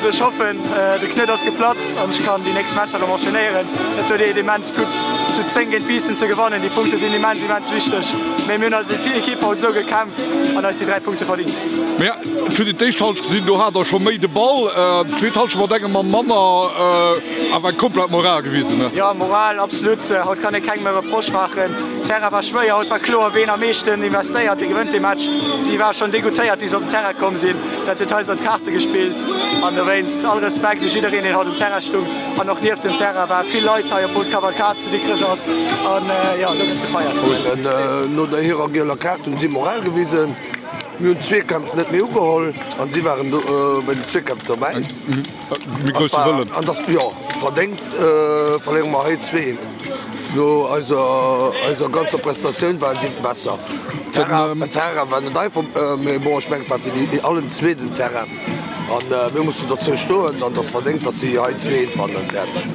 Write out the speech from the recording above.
Also ech hoffen de Knuet ass geplatzt an ech kann déi nächst Matcher erëm enchaînéieren. Et huet eet immens gutt zu 10 géint Biissen ze gewannen. Déi Punkte sinn immens immens wichteg, mee mir hunn als Ekipp haut esou gekämpft an eis déi 3 Punkte verdingt. Mä et huet een d'éischt Halschent gesinn, do hat der scho méi de Ball, déi zweet Halschent mat engem Mann manner, awer eng komplett Moral gewisen. Jo, Moral absolut. Haut kann ee kengem e Reproche maachen. Terrain war schwéier, haut war kloer ween am meeschten investéiert, dee gewënnt dee Match. Si war schonn degoutéiert wéi se op den Terrain komm sinn. Dat huet eis an d'Kaarte gespillt an dowéinst all Respekt u jiddereen deen haut um Terrain stung an och nieft dem Terrain ware vill Leit hei obwuel d'Kavalkad zu Dikrech ass an jo elo gëtt gefeiert. No der hirer gieler Kaart hunn si Moral gewisen. Mir hunn d'Zweekämpf net méi ugeholl an si waren do bei den Zweekämpf dobäi. Méi grousse Wëllen. An dass, jo, verdéngt verléiere mer hei zweet. No eiser, eiser ganzer Prestatioun waren si besser. Terrain, Terrain war net einfach, mee bon, ech mengen, et war fir déi allen zwee den Terrain. An mir mussen dozou stoen an et ass verdéngt, dass si hei zweet wannen. Fäerdeg.